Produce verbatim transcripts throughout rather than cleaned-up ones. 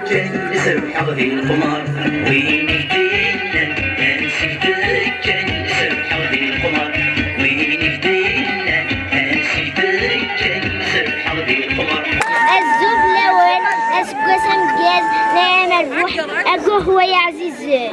Kan serḥeɣ di leqmar, win i k-d-yennan, ansi d-kkan, serḥeɣ di leqmar, win i k-d-yennan, ansi d-kkan, serḥeɣ di leqmar. Azul fell-awen, aseggas ameggaz, Naya Merbuḥ, aguh wa yeɛzizen.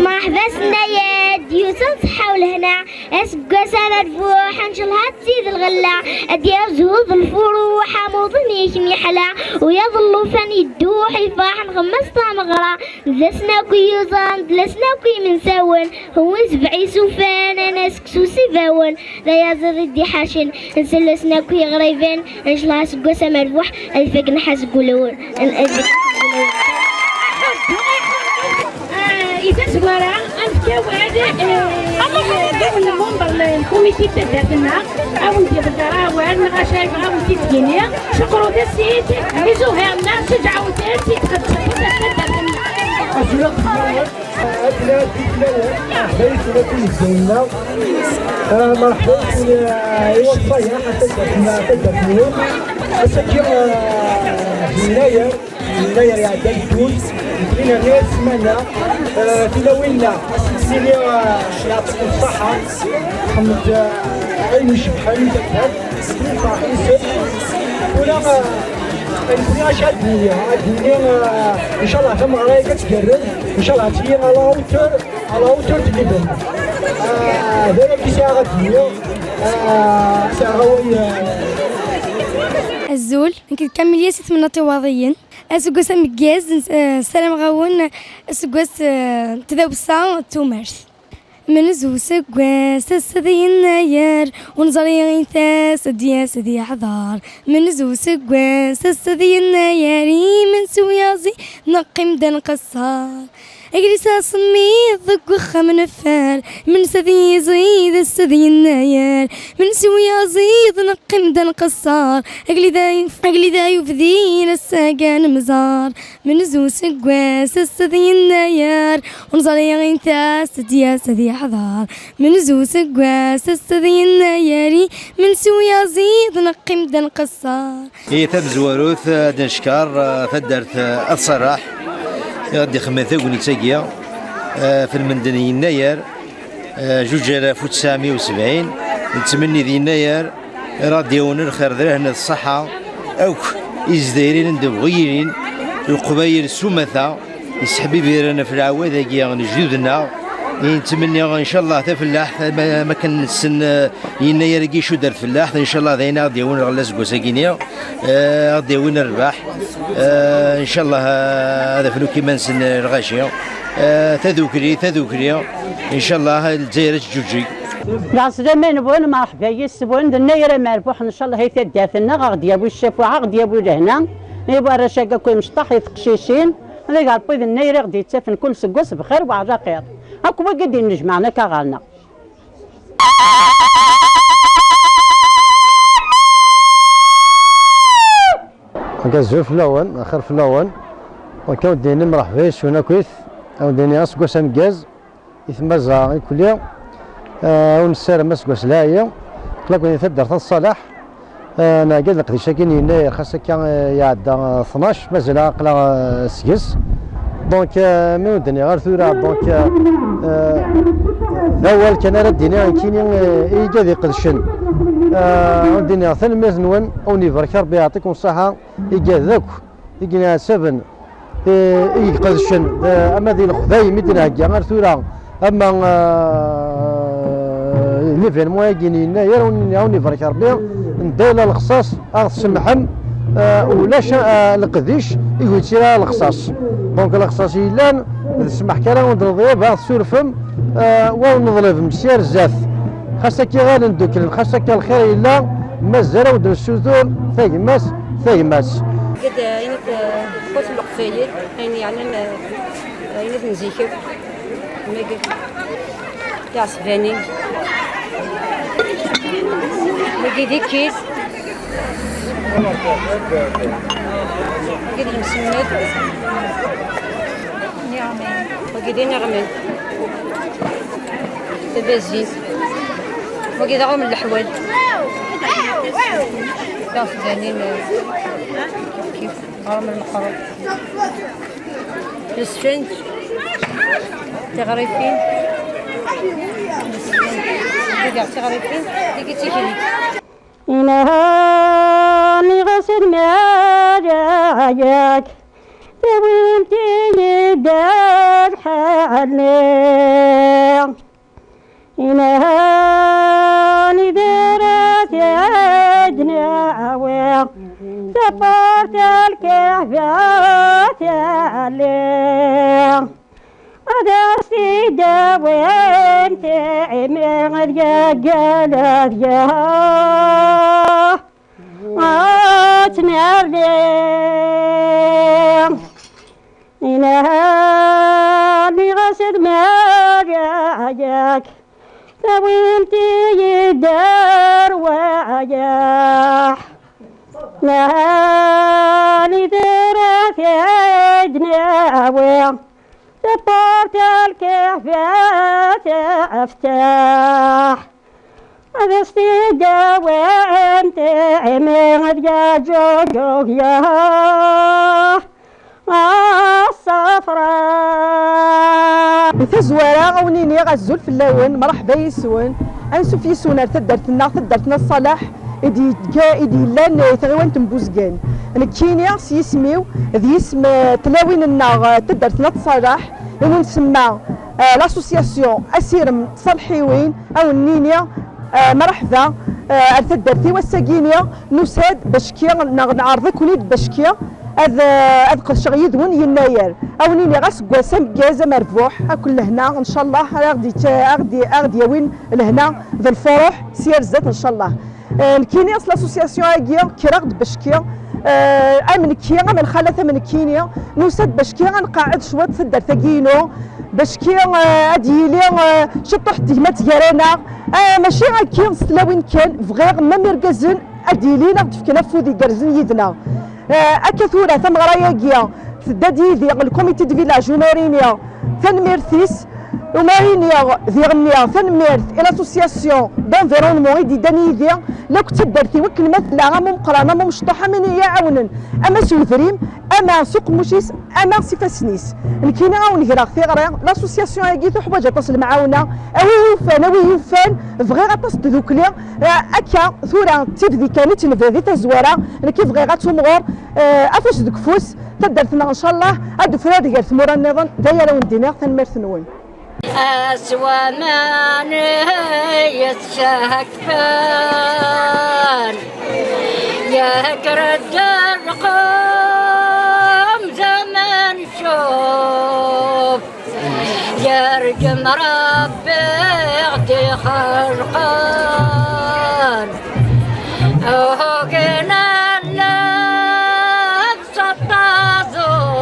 Merḥba s Naya, d-yusan ṣṣeḥḥa u lehna, aseggas amerbuḥ, ncallah ad tizid lɣella, ad d-yazu d lfuruḥ, am uḍen-ik miḥla, u yaḍ llufan yedduḥ, ifaḥ nxemmes tameɣra, d lasen akk i yuẓan, d lasen akk imensawen, hwi sebɛ isufan, ana seksu s ibawen, d ayaziḍ i d-iḥacen, nsel-asen akk i yiɣriben, ncallah aseggas amerbuḥ, ad ifaken ḥaz deg wulawen, ad ifaken ḥaz deg wulawen. I tazwara, ad nefk awal, eh, i yiwen n lmember n lkumiti n taddart-nneɣ, a wen-d-iḍegger awal, neɣ acu yebɣa a wen-t-id-yini. Ceqqrut-as-id izuhiṛ-nneɣ, ceǧǧɛut-t, i tqeddcem taddart-nneɣ. Azul fell-awen, akken ad d-fell-awen, aḥbab-nneɣ, imezdawen-nneɣ. Ah, merḥba i, i waṣṣayeḥ, a taddart-nneɣ, a taddart-nwen. Ass-agi, ah, yennayer, Yennayer iɛedda yeddut, nekni nerna-yas ssmana, eh, tilawin-nneɣ, ad s-nini, eh, yeɛṭikum ṣṣaḥa, txedmemt, eh, ayen icebḥen i taddart, nekni nefreḥ yis-sen. Ula, eh, nekni acu ad d-nini, ad d-nini, eh, ncallah tameɣra-agi ad tgerrez, ncallah ad tili à la hauteur, à la hauteur de l'event. Eh, d ayagi sɛiɣ ad d-iniɣ, eh, sɛiɣ awal, eh, Azul, nekk d Kamilya si Temnaḍt Iwaḍiyen. Aseggas ameggaz, eh, ssarameɣ-awen aseggas, eh, n tdawsa d tumert. Menzu useggas, ass d yennayer, ur neẓri i tas ad d-yas ad yeḥḍer. Menzu useggas, ass d yennayer, imensi uyaẓi, neqqim-d ad nqeṣṣer. Agris asemmiḍ deg uxxam neffer, mensa d yiẓid, ass d yennayer, mensi uyaẓiḍ, neqqim-d ad nqeṣṣer. Agli d ay-, agli d ay ubdin, ass-agi ad nemẓer. Menzu useggas, ass d yennayer, ur neẓri i tas ad d-yas ad yeḥḍer. Menzu useggas, ass d yennayer, mensi uyaẓiḍ, neqqim-d ad nqeṣṣer. I tamezwarut, ad d-neckeṛ, eh, taddart, eh, At Ṣaraḥ, i ɣ-d-ixemmen tagnit-agi, eh, f lmend n yennayer, eh, zuǧ alaf u tesɛemya u sebɛin, nettmenni d yennayer, ara ɣ-d-yawen lxir d lehna d ṣṣaḥa, akk izdayriyen anda bɣu yilin, Leqbayel s umata, yesseḥbibiren ɣef leɛwayed-agi n lejdud-nneɣ, i nettmenni, ncallah, tafellaḥt, ma, ma kan nessen, eh, yennayer-agi icudd ar tfellaḥt, ncallah, d ayen ara ɣ-d-yawin lɣella seg wass-agi-nni, eh, ara ɣ-d-yawin rrbeḥ, eh, ncallah, eh, ad afnuk iman-nsen, eh, lɣaci, eh, tadukli, tadukli, ncallah, Lezzayer ad teǧǧuǧeg. Lɛeslama-nwen, merḥba yis-wen, d nnayer amerbuḥ, ncallah, i taddart-nneɣ, a ɣ-d-yawi ccafuɛ, a ɣ-d-yawi lehna, i warrac-agi akk imecṭaḥ, i teqcicin, d agerṭi d nnayer i ɣ-d-yettafen kul seggas bxir weɛla xir. Akk wagi d-innejmaɛen akka ɣer-neɣ. Akka azul fell-awen, axir fell-awen. Akka, ad d-nini mreḥba yes-wen akkit, ad d-nini aseggas ameggaz i tmaza ikuli. Eh, ad wen-nessaram aseggas lɛali. Aql-aken di taddart At Ṣalaḥ. Eh, neɛged leqdic-agi n yennayer, xas akka, eh, iɛedda, eh, tnac, mazal aql-aɣ, eh, seg-s. Donc, eh, mi ur d-nniɣ ar tura, donc, eh, eh, d awal kan ara d-iniɣ nekkini, eh, i igad iqedcen. Eh, ad d-iniɣ tanemmirt-nwen, ad wen-ibarek Rebbi, yeɛṭikum ṣṣaḥa, igad akk i yenɛasaben, eh, i iqedcen, eh, ama di lexdayem i d-nhegga ar tura, ama, eh, l'événement-agi n yennayer, ad wen-, ad wen-ibarek Rebbi, anda yella lexṣaṣ, ad ɣ-tsemmḥem, eh, ulac, eh, leqdic i ur yettili ara lexṣaṣ. Donc lexṣaṣ yellan, d ssmaḥ kan ara wen-d-neḍleb, ad ɣ-tessurfem, eh, wa ur neḍlib msi ar zdat. Xas akka ɣer nduklen, xas akka lxir yella, mazal ad wen-d-nessutur tagmat, tagmat. Qed, eh, ayen i t-, qut n leqbayel, ayen yeɛnan, eh, ayen i ten-zik akk. Magi tiɛesbanin. Magi d ikkit. Magi d lemsemmad. Wagi d iniɣman. Tabazint. Wagi d aɣrum n leḥwal. Tiɛesbanin, eh, kif. Ɣer-m lmeqrun. Yesfenǧ. Tiɣrifin. Yesfenǧ. Diga tiɣrifin. Digi tikli. Inhan iɣas ad marayak. Tawimt-iyi-d lḥal-nni. Inhan idara-t ad nawi. Tafart lkeḥba tali. Ad as-t-id-awint imi ad yaggal ad yaha. Ad tmerli. Inhan iɣas ad marayak. Tawimt-iyi-d ar wayeḥ. Nhan idara-t ad nawi. Tafart lkeḥba taftaḥ. Ad as-t-id-awint imi ad yaǧuǧug yaha. Ṣṣafra. Di tazwara, a wen-iniɣ azul fell-awen, mṛeḥba yis-wen. Ansuf yis-wen ar taddart-nneɣ, taddart n At Ṣaleḥ, i d-yekka, i d-yellan, eh, i tɣiwant n Buzgan. Nekkini s yisem-iw, d yisem, eh, tlawin-nneɣ, eh, taddart n At Ṣaleḥ, i wen-nsemma, eh, l'association Asirem n Tṣalḥiwin, a wen-nini, eh, mṛeḥba, eh, ar taddart-iw. Ass-agi-ni nusa-d backi, neɣ nɛerḍ-iken-id backi ad, eh, ad qedceɣ yid-wen yennayer. A wen-iniɣ aseggas ameggaz amerbuḥ, akk lehna, ncallah, ara ɣ-d-, ara ɣ-d-, ara ɣ-d-yawin lehna d lfuruḥ s yar zdat, ncallah. Eh, nekkini s l'association-agi kkreɣ-d backi, eh, am nekki, am lxalat am nekkini, nusa-d backi ad nqeɛɛed cwiṭ taddart-agi-inu, backi, eh, ad yili, eh, ciṭuḥ n tegmat gar-aneɣ. Eh, mačči akka s tlawin kan, bɣiɣ même irgazen ad d-yilin, ad d-fken afud igerrzen yid-neɣ. Eh, akka tura tameɣra-agi tedda-d yid-i le comité de village, u ma ar iniɣ tanemmirt-is, u ma ar iniɣ diɣenni tanemmirt i l'association d'environnement i d-yeddan yid-i, lakk d taddart-iw akken ma tella, am umeqqran, am umecṭuḥ, am win i yi-iɛawnen, ama s udrim, ama s uqemmuc-is, ama s ifassen-is. Nekkini a wen-greɣ tiɣri, l'association-agi tuḥwaǧ aṭas n lemɛawna, a wi yufan, a wi yufan, bɣiɣ aṭas n tdukli, eh, akka tura d tibdi kan i tt-nebɣi di tazwara, nekki bɣiɣ ad tumɣur, eh, afus deg ufus, taddart-nneɣ, ncallah, ad d-tufrar gar tmura nniḍen. D aya ara wen-d-iniɣ, tanemmirt-nwen. Aswaman yetcehkfen, yak redd lqum zaman tcuf, yergem Rebbi ɣ-d-ixelqen. Ugin Allah s taẓut,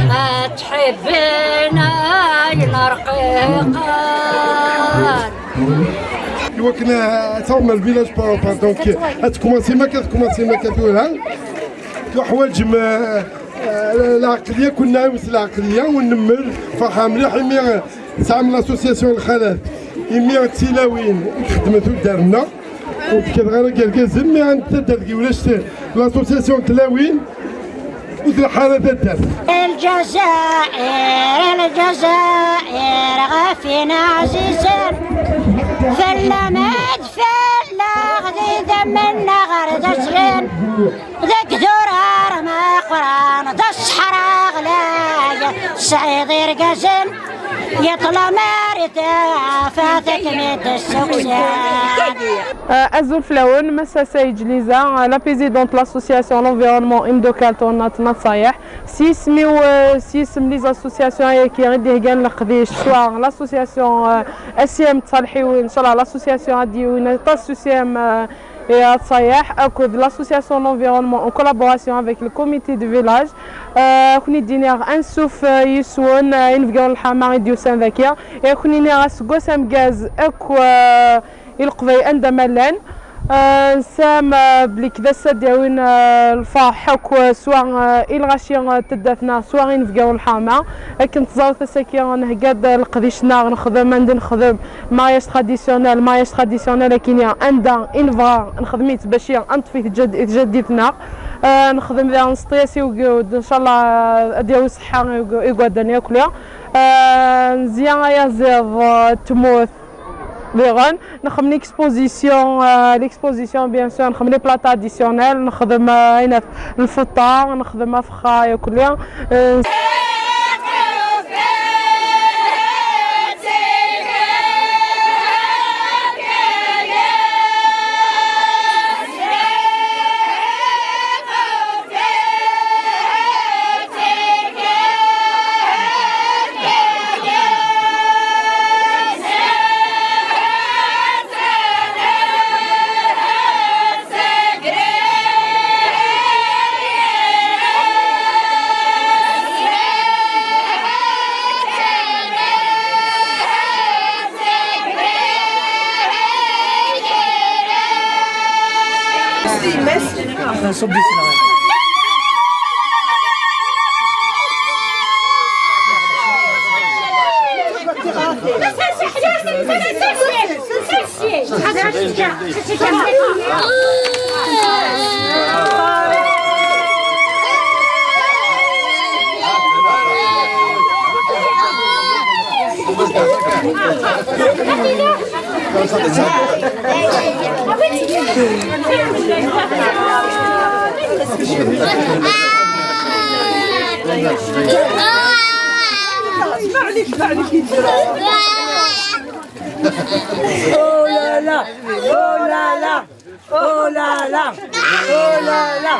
ad tḥibben ayen rqiqen. Iwakken ad tawḍem ar village par rapport, donc ad tkumasim akka, ad tkumasim akka tura. Tuḥwaǧem, eh, eh, lɛeqliya, kunna s lɛeqliya, u nemmel ferḥeɣ mliḥ imi tesɛam l'association Lxalat, imi d tilawin i ixeddmen tuddar-nneɣ. Ur tekkateɣ ara deg yergazen, mi ɛand taddart deg ulac l'association n tlawin, ur telḥa ara taddart. Lǧazair, Lǧazair ɣef win ɛzizen, fell-am ad fell-aɣ d idammen neɣ d aslen, deg durar meqqran d ṣṣeḥra ɣlayen, tesɛiḍ irgazen. Yeṭṭlam ar tafat akken i d-ssukksen. Euh, azul fell-awen, Massa Saïd Jliza, euh, la présidente de l'association L'Environnement Imdukal Turnat n At Ṣayeḥ. S yisem-iw, euh, s yisem les associations ayagi i d-iheggan leqdic, soit l'association, euh, A C M Tṣalḥiwin, inchallah l'association ad d-yawin aṭas s U C M, euh, et At Ṣayeḥ, akked l'association L'Environnement en collaboration avec le comité de village. Euh, ad ken-id-iniɣ ansuf, euh, yis-wen, euh, inebgawen n lḥama i d-yusan daki. Ad ken-iniɣ aseggas ameggaz akk, euh, i leqbayel anda ma llan. Euh, nessam, euh, belli d ass ad d-yawin, euh, lferḥ akk, euh, swa, euh, i lɣaci, euh, n taddart-nneɣ, swa inebgawen n lḥama. Akken teẓramt ass-agi nhegga-d leqdic-nneɣ, nexdem anda nexdem mariage traditionnel, mariage traditionnel akkin-i anda i nebɣa nexdem-it bac ad neṭṭef i tjaddit-nneɣ. Ah, nexdem diɣen s ṭyas i ugud, ncallah, ah, ad yawi ṣṣeḥḥa i ug-, igerdan yakk. Ah, nezya ayaziḍ, ah, n tmurt diɣen, nexdem l'exposition, ah, l'exposition, bien sûr, nexdem les plats traditionnels, nexdem, ah, ayen af-, lfeṭṭa, nexdem afexxar yakk. Ah, Oh là là! Oh là là! Oh là là!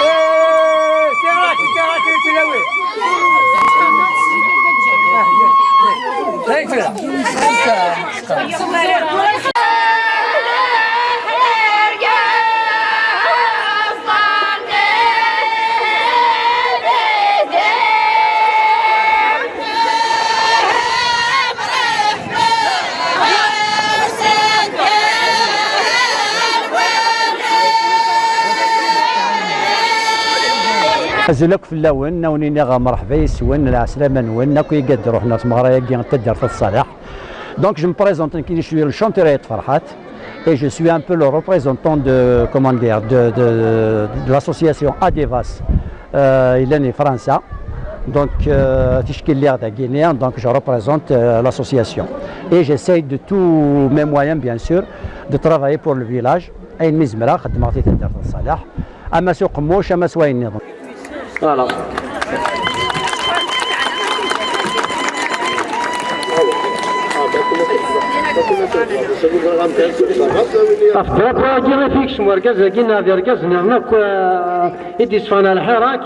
Eh, c'est raté, c'est raté, c'est là, oui. Azul akk fell-awen, a wen-iniɣ merḥba yes-wen, lɛeslama-nwen, akk i d-iruḥen ar tmeɣra-agi n taddart At Ṣaleḥ. Donc, je me présente, nekkini, je suis le chanteur Ayt Ferḥat, et je suis un peu le représentant de, comment dire, de, de, de l'association Adevas, euh, yellan di Fransa. Donc, euh, ticki lliɣ dagini, donc je représente, euh, l'association. Et j'essaye de tous mes moyens, bien sûr, de travailler pour le village. Ayen mi zemreɣ, xeddmeɣ di taddart At Ṣaleḥ. Ama s uqemmuc, ama s wayen nniḍen. Voilà. Ɣef drapeau-agi i t-yekcem urgaz-agi neɣ d irgazen-nniḍen akk, eh, i d-yesfan ar lḥirak.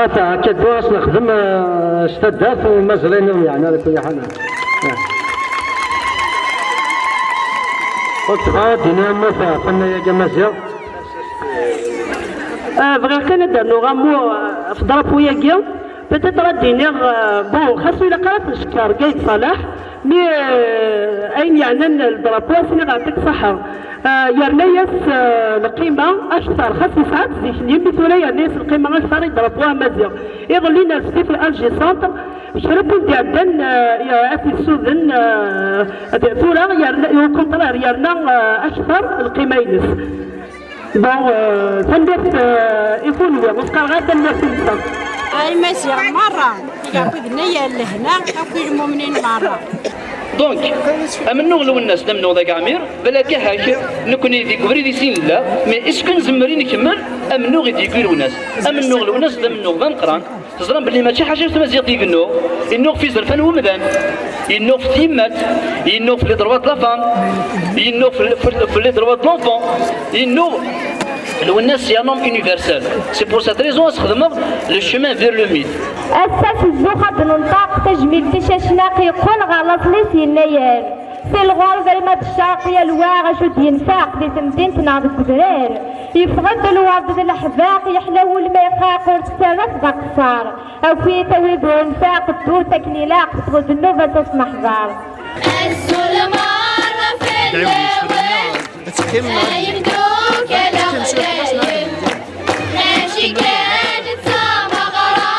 Ata, akka ddu as nexdem, eh, s taddart u mazal ayen ur yeɛni ara kulli ḥal. Eh. Ur tebɣa ad d-tini ammut ɣef wannay-agi amaziɣ? Ah, bɣiɣ kan ad d-rnuɣ amu, ah, ɣef drapeau-agi. Peut-être ad d-iniɣ, ah, bon, xas ur ilaq ara ad t-ncekker Gayd Salaḥ, mais, ah, ayen yeɛnan le drapeau, ad s-iniɣ yeɛṭik ṣṣeḥḥa. Ah, yerna-yas, ah, lqima akter, xas yesɛa-tt zik-nni, mi tura yerna-yas lqima akter i drapeau amaziɣ. Iḍelli nerfed-it Alger Centre, kra n win d-iɛeddan, ah, ad t-yessuden, ah, tura yerna, au contraire, yerna, ah, akter lqima-ines. Bon, euh, tanemmirt, euh, i kunwi, ur qqareɣ ara tanemmirt i netta. Ay Maziɣ merra, iɛebbuḍ-nni yal lehna, akk i lmumnin merra. Donc, amennuɣ Lwennas d amennuɣ d ageɛmir, balak ahak, nekkni deg ubrid i sin nella, mais est-ce que nzemmer i nkemmel amennuɣ i d-yewwi Lwennas? Amennuɣ Lwennas d amennuɣ d ameqqran. Teẓram belli mačči ḥaca i tmaziɣt i yennuɣ, yennuɣ f izerfan n umdan, yennuɣ f tyemmat, yennuɣ f les droits de la femme, yennuɣ f, f, f les droits de l'enfant, yennuɣ Lwennas, c'est un homme universel. C'est pour cette raison ad sxedmeɣ le chemin vers le mythe. Ass-a s zzux ad d-nenṭeq tajmilt i Cacnaq yeqqen ɣer laṣel-is yennayer. Si lɣerb alma d ccerq yal wa acu d-yenfeq di temdint neɣ deg udrar. Yeffeɣ-d lwerd d leḥbaq, yeḥla wul ma ixaq, ur tettarra-t d aqeṣṣer. Aki-t a wid ur nfaq, ddut akken ilaq, sɣed nnuba-s a s-neḥḍer. Azul merra fell-awen, ay imdukal ɣlayen, mačči kan d tameɣra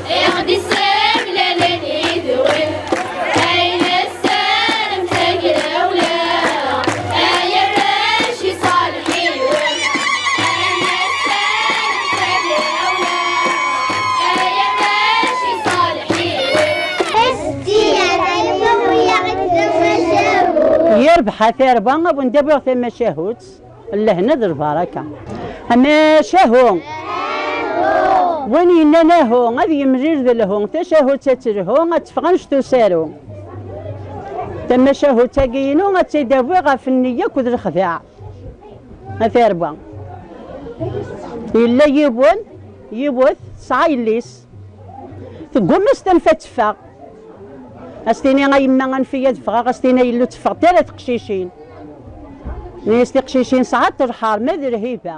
i ɣ-d-issemlalen yid-wen, ay nessaram tagrawla, ay arrac iṣalḥiwen, ay nessaram Rebḥa tarwa, a wen-d-awiɣ tamacahut n lehna d lbaraka. Amacahu. Win yennan ahu, ad yemlil d lhu. Tacahut ad telhu, ad teffeɣ annect usaru. Tamacahut-agi-inu ad tt-id-awiɣ ɣef nniya akked lexdeɛ. A tarwa. Yella yiwen, yiwet, tesɛa yelli-s. Tegguma s tanfa ad teffeɣ. As-tini a yemma, anef-iyi ad ffɣeɣ, as-tini a yelli ur tteffɣet ara teqcicin. Nni-as tiqcicin sɛant lḥerma d lhiba.